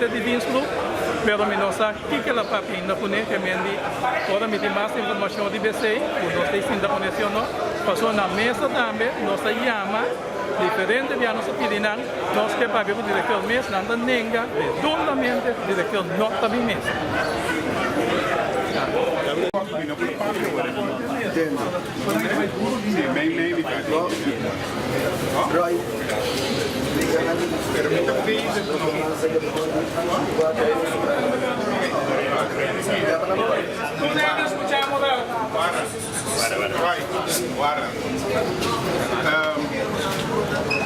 presidente di dienstgroep, pero mi no sa kiko el a papia ainda kuné, ke men di ora mi tin mas informashon riba esei ku nos ta sinta kuné si o no. Pasobra na mesa tambe nos a yama diferente bia nos a pidi nan, nos ke papia ku direktor mes, nan ta nenga redondamente direktor no ta bin mesa.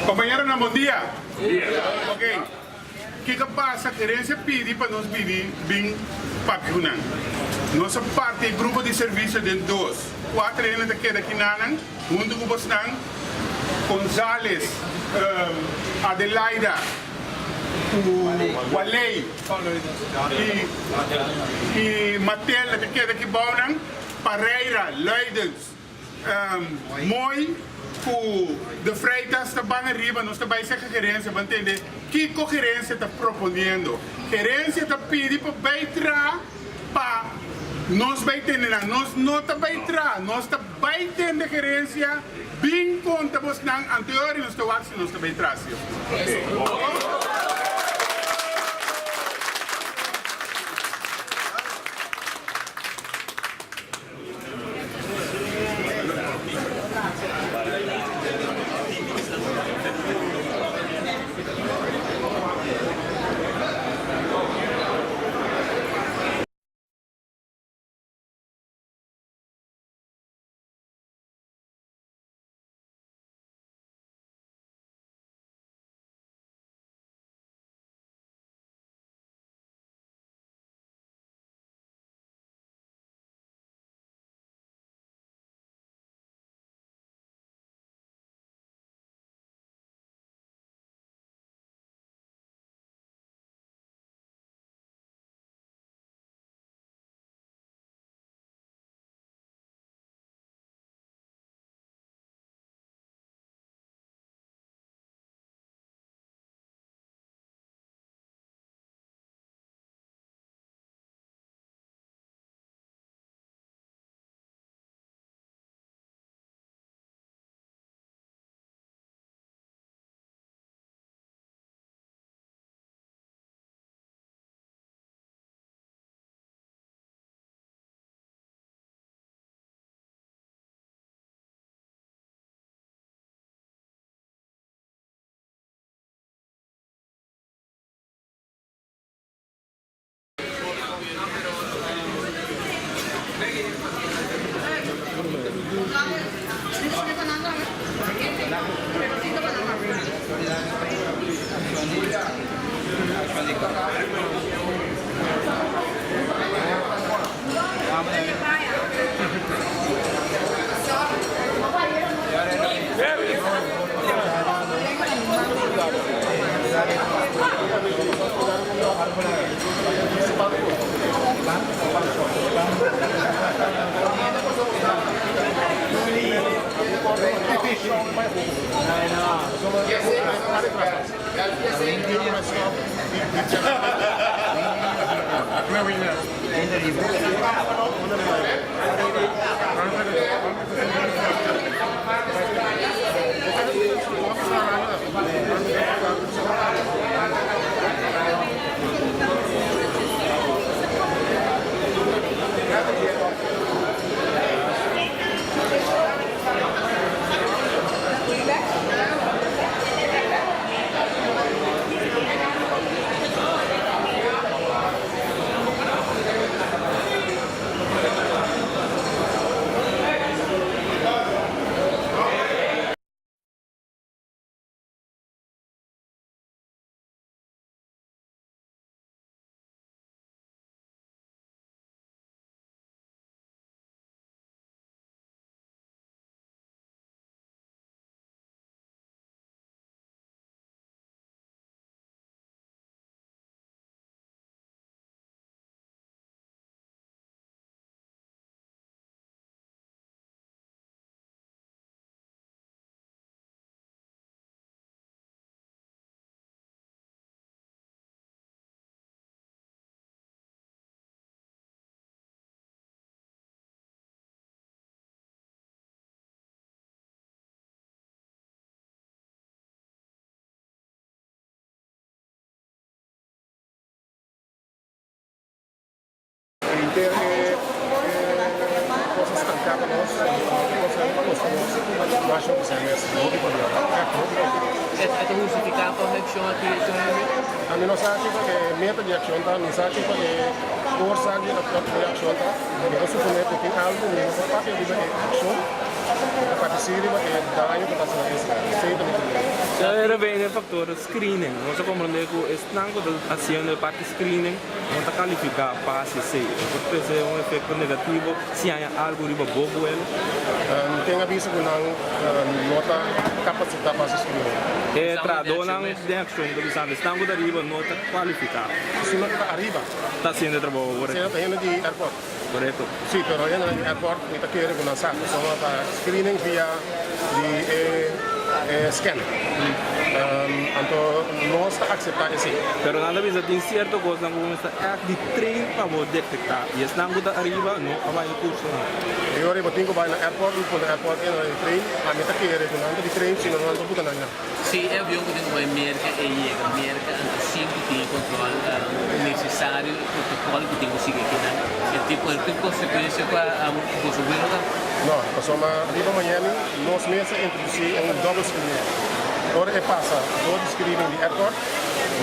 Compañeronan bon dia. Ok kiko pasa gerencia pidi pa nos bini bin papia ku nan. Nos a parti e grupo di servicio den dos. Cuatro hende ta keda kinanan hunto ku bosnan, Gonzales, Adelaida ku Waley i Matilda ta keda ki bounan, Pareira, Luidens, Mooi ku De Freitas ta ban ariba. Nos ta bai sega gerencia pa ntende kiko gerencia ta proponiendo. Gerencia ta pidi pa bai traha pa nos bai tende nan. Nos no ta bai traha, nos ta bai tende gerencia bin konta bosnan anteor i nos ta wak si nos ta bai traha si of no. kompliká pa nos, i nos ta kosta nos masha hopi sèn mes, hopi problema, ègt hopi hopi. E ta hustifiká pa un akshon aki, señor Henry? Ami no sa kiko e meta di akshon ta, mi sa kiko e forsa di e akshon ta. Mi ta suponé ku tin algu, mi no por papia riba e akshon, mi ta papia sí riba e daño ku ta hasi na isla. Esei ta mi problema. Era bene e factor screening. Nos a comprende cu esnan cu ta haciendo e parti screening no ta califica pa haci esey. E por trece un efecto negativo si haña algo riba bo vuelo. Ten a bisa cu nan no ta capacita pa haci screening. E trahadornan den accion ta bisando esnan cu ta riba no ta cualifica. Esnan cu ta ariba. Ta haciendo e trabou Esnan correcto. ta hende di airport. Correcto. Si, pero hendenan di airport mi ta kere cu nan sa pasobra ta screening via di e scanner. Anto nos ta acepta esey. Pero nan ta bisa tin cierto cosnan cu bo mester echt di train pa bo detecta y esnan cu ta ariba no a bay e cursonan. E ora bo tin cu bay na airport, bo pone airport hendenan di train, ami ta kere cu nan ta di train sino nan ta buta nan. Si e avion ku tin ku bai Merka e yega Merka anto sin ku tin e kontrol nesesario e protokòl ku tin ku sigui akinan e tin kualke konsekuensia pa boso vuelo ta? No, pasobra riba Miami nos mes a introdusí un double screening. Ora e pasa dor di screening di airport,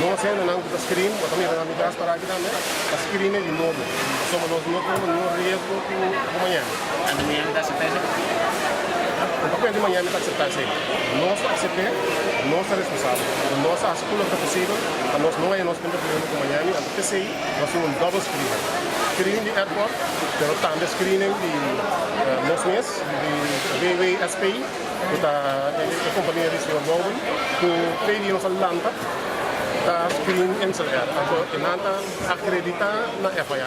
nos hendenan ku ta screen, bo ta mira nan mi tras pará aki tambe, ta screen'e di nobo, pasobra nos no tuma niun riesgo ku Miami. Anto Miami ta aseptá esei? Un papel di Miami ta aseptá esei. Nos ta asept'é, nos ta responsabel. Nos ta hasi tur loke ta posibel pa nos no haña nos den problema ku Miami. Anto p'esei nos tin un double screening. Screening di airport, pero tambe screening di nos mes, di WWSP, ku ta e kompania di señor Bowden, ku p'e dia nos a lanta ta screen Insel Air. Anto e nan ta akreditá na FAA.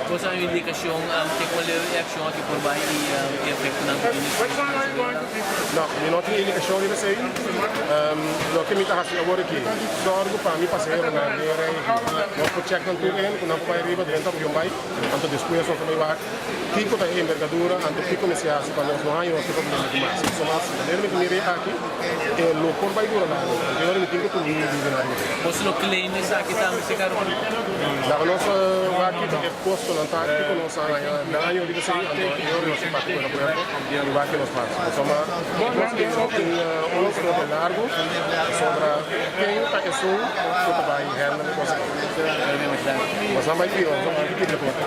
Bo sa un indikashon te kual e akshon aki por bai i e efektonan ku tin despues di pasaheronan? No, mi no tin indikashon riba esei. Loke mi ta hasi awor aki, sòrgu pa mi pasaheronan den rei aki. Nos por chèk nan tur en ku nan por bai riba drenta avion bai, anto despues nos ta bai wak kiko ta e embergadura, anto kiko mester hasi pa nos no haña nos tin problema ku mas. Pasobra mas manera mi ta mira e aki, e lo por bai dura largu. Anto e ora mi tin ku tuma mi medidanan riba esei. Boso lo claim esaki tambe, señor Carolina? Laga nos wak kiko e kostonan ta, kiko nos a haña daño riba esei, anto e ora nos a papia ku aeropuerto i wak ke nos por hasi. Pasobra nos tin un historia largu pasobra ken ta esun ku ta bai handle e kos aki. Nos nan bai pio, nos nan pidi reporte.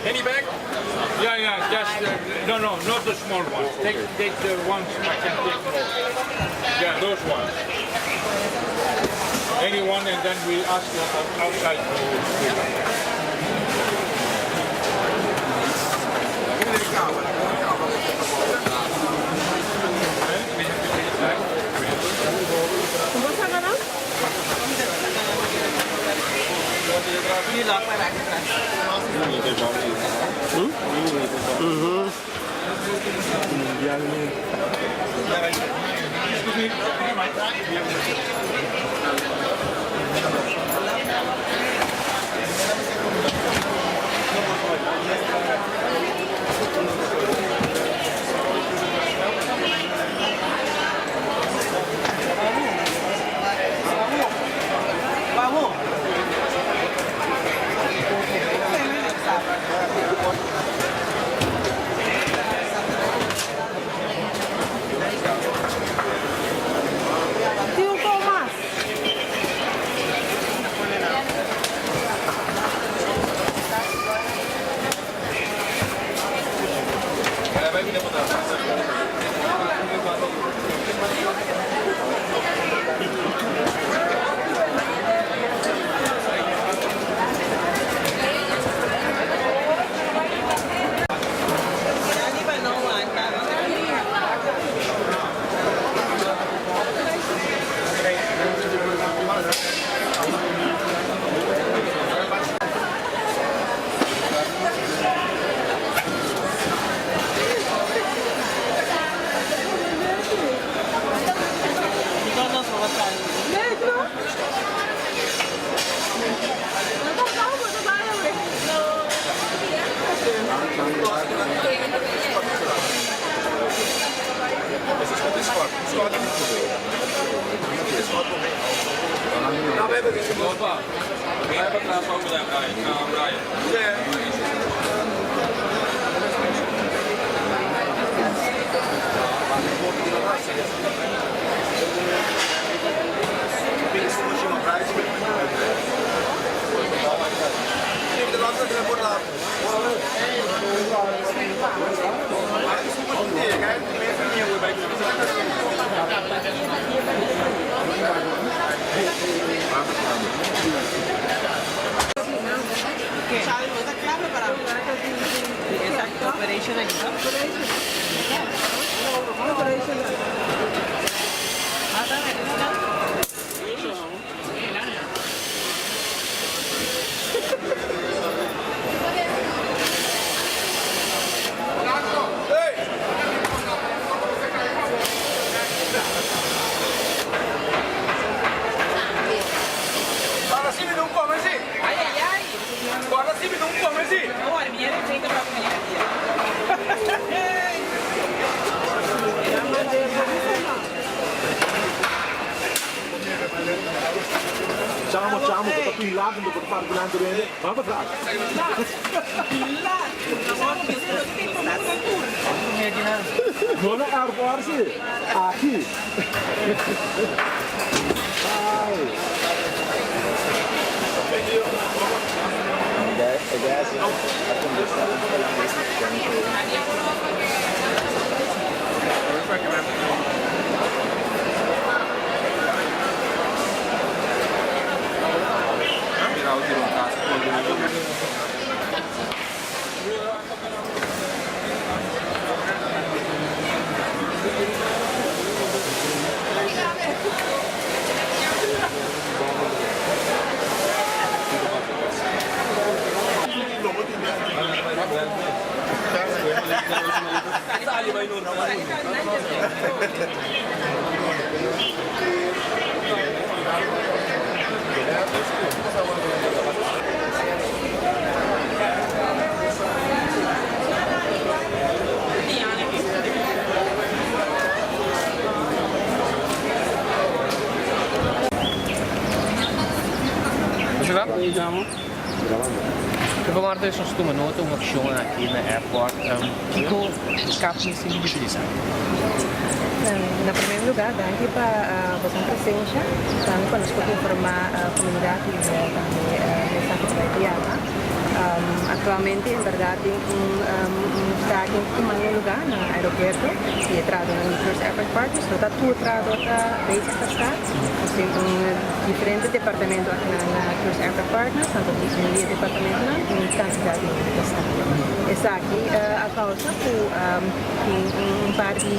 Any bag? Yeah, yeah, just uh, no, no, not the small ones. Take, take the ones I can take more. Yeah, those ones. Anyone, and then we ask them outside to. Tin un kou mas. Chamo, chamo, bo ta pila, bo ta para dilanti rende. Ban pa tras. No na airport si. Aki. Ai. Pepper Martes nos tuma nota un accion aki na airport. Kico cap mester utilisa? Na prome lugar danki pa boso presencia. Tambe pa nos por informa comunidad y tambe mensahe pa bai biaha. Actualmente en berdad tin un staking tumando lugar na aeropuerto y e trahadonan di First Airport Partners no ta tur trahador ta bezig ta sta. Nos tin un diferente departamento aki na First Airport Partners, tanto di un di e departamentonan tin un cantidad di hende ta sta. Esaki a causa cu tin un par di,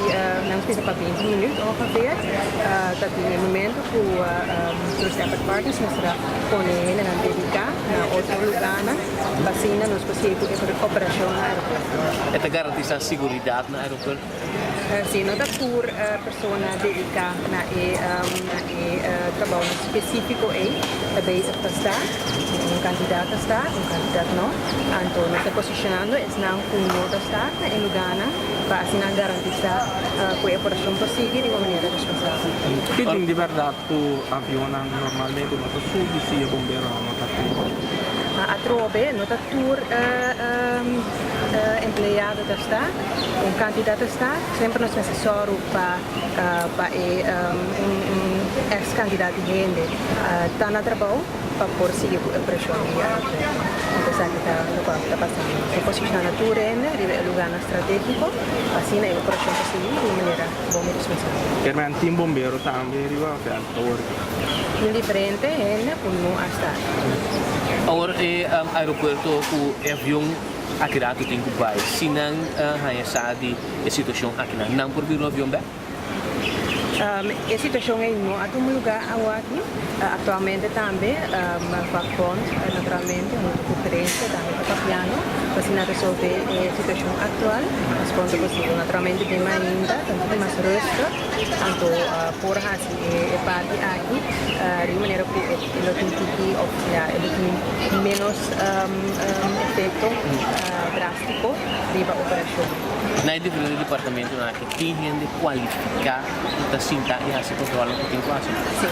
nan bisa pa binti minuut ongeveer, ta tin e momento cu First Airport Partners mester a pone hendenan dedica na otro lugarnan pa asina nos por sigui cu e operacion na aeropuerto. E ta garantisa siguridad na aeropuerto? Si no ta tur persona dedica na e na e trabounan specifico ey ta bezig ta sta, un cantidad ta sta, un cantidad no, anto nos ta posicionando esnan cu no ta sta na e lugarnan pa asina garantisa cu e operacion por sigui di un manera responsabel. Ki tin di berdad cu avionnan normalmente no ta subi si e bomberonan no ta tene? Atrobe no ta tur empleado ta sta, un kantidat ta sta, semper nos mester sòru pa pa e un ex kantidat di hende ta na trabou pa por sigui ku e preshon di aeropuerto. Anto esaki ta lokual ku ta pasando. Nos ta posishoná na tur hende riba e lugánan stratégiko pa asina e operashon por sigui di un manera bon i responsabel. Kermen tin bombero tambe riba vèlt awor. Tin diferente hende ku no a sta. Awor e aeropuerto ku e avion aki rato tin ku bai, si nan haña sa di e situashon akinan, nan por bira un avion bèk? E situashon ei no a tuma lugá awaki. Aktualmente tambe Vakbond naturalmente huntu ku gerencia tambe ta papiando pa asina resolve e situashon aktual mas pronto posibel. Naturalmente den mainta ta un poco mas rustig anto por hasi e parti aki di un manera ku e lo tin tiki of ya e lo tin menos efecto drastico riba operashon. Na e diferente departamentonan aki tin hende kualifiká ku ta sinta i hasi kontrolnan ku tin ku hasi? Sí.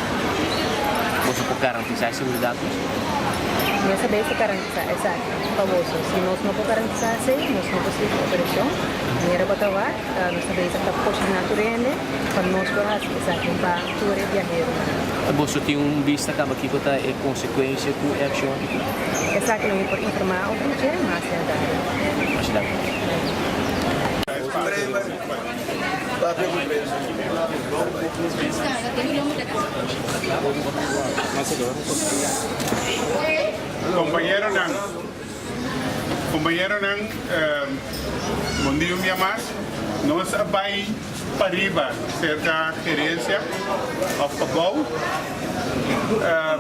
Boso por garantisá e seguridat mes? Nos a bes ta garantisá esaki pa boso. Si nos no por garantisá esei, nos no por sigui operashon. Manera bo ta wak, nos ta bezig ta posishoná tur hende pa nos por hasi esaki pa tur e biaheronan. Boso tin un bista kaba kiko ta e konsekuensia ku e akshon aki tin? Esaki lo mi por informá over dje mas den tardi. Masha danki. Compañeronan, compañeronan, bon dia un dia mas. Nos a bay pariba cerca gerencia of pabou.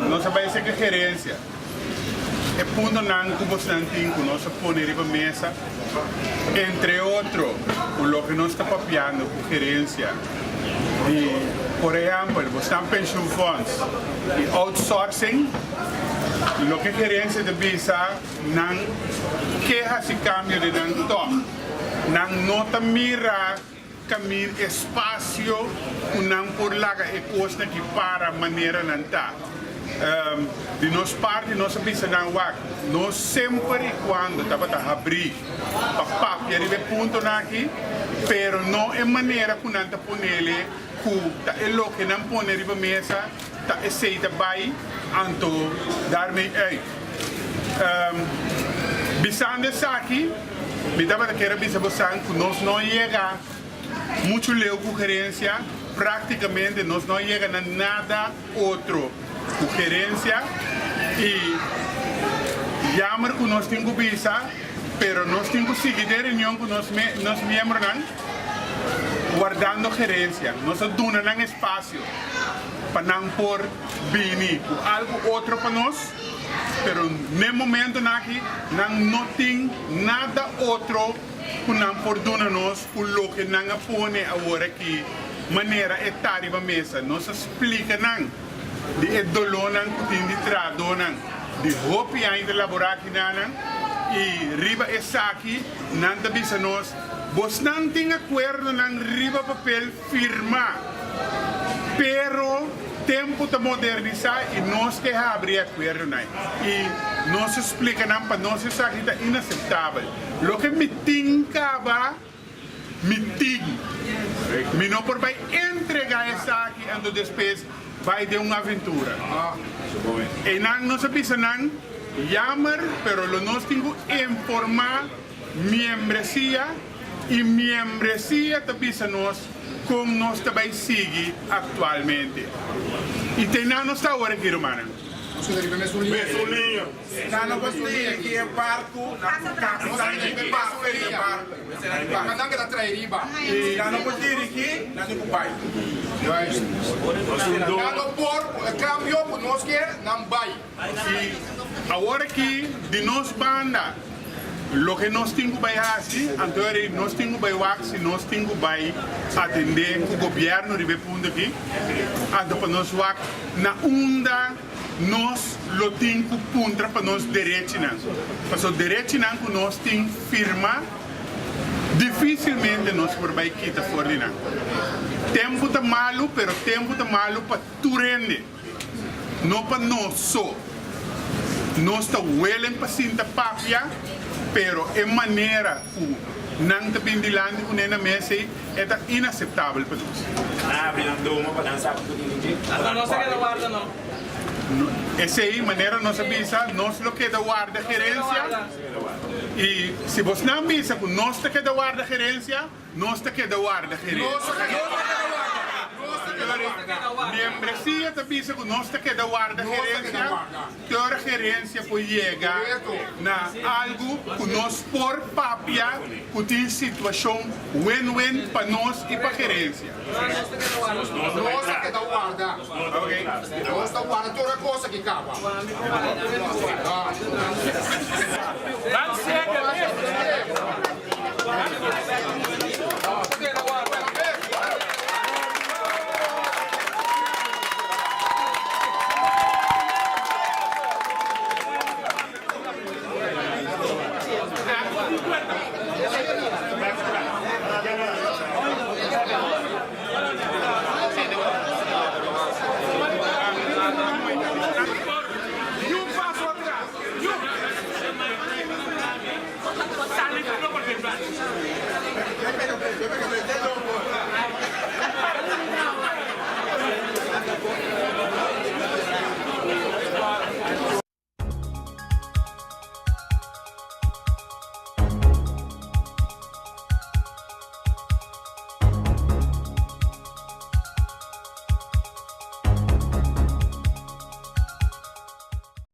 Nos a bay cerca gerencia. E puntonan ku bosnan tin ku nos a pone riba mesa, entre otro ku loke nos ta papiando ku gerensia di, por ehèmpel, bosnan pensioenfonds i outsourcing, loke gerensia ta bisa nan ke hasi kambio den nan tòg nan no ta mira Kamin espasio ku nan por laga e kosnan ki para manera nan ta. Di nos parti nos a bisa nan wak, nos semper i kuando tabata habrí pa papia riba e puntonan aki, pero no e manera ku nan ta ponele ku ta e loke nan pone riba mesa ta esei ta bai anto daarmee uit. Bisando esaki, mi tabata kier a bisa bosan ku nos no a yega muchu leu ku gerensia, praktikamente nos no a yega na nada otro ku gerensia i jammer ku nos tin ku bisa, pero nos tin ku sigui den reunion ku nos nos miembronan wardando gerensia. Nos a duna nan espasio pa nan por bini ku algu otro pa nos. Pero n'e momentonan aki nan no tin nada otro ku nan por duna nos ku loke nan a pone awor aki manera e ta riba mesa. Nos a splika nan di e dolónan ku tin di trahadónan di hopi aña ta laborá aki nanan i riba esaki nan ta bisa nos, Bosnan tin akuerdonan riba papel firmá, pero tempu ta modernisá i nos ke habri e akuerdonan i nos a splika nan pa nos esaki ta inaseptabel. Loke mi tin kaba, mi tin. Mi no por bai entregá esaki anto despues bai den un aventura. Einan nos a bisa nan, Jammer, pero lo nos tin ku informá miembresia. I miembresia ta bisa nos kon nos ta bai sigui aktualmente. I te nan nos ta awor aki, rumannan. I awor aki di nos banda loke nos tin ku bai hasi, anto eri nos tin ku bai wak si nos tin ku bai atendé ku gobièrnu riba e punto aki, anto pa nos wak na unda nos lo tin ku puntra pa nos derechinan. Pasobra derechinan ku nos tin firma difísilmente nos por bai kita for di nan. Tempu ta malu, pero tempu ta malu pa tur hende. No pa nos so. Nos ta welen pa sinta papia, pero e manera ku nan ta bin dilanti ku ne na mesa ei, e ta inaseptabel pa nos. Esei manera nos a bisa, nos lo keda warda gerensia, i si bosnan bisa ku nos ta keda warda gerensia, Nos ta keda warda gerencia. Miembresia ta bisa ku nos ta keda warda gerencia te ora gerencia por yega na algu ku nos por papia ku tin situashon win-win pa nos i pa gerencia.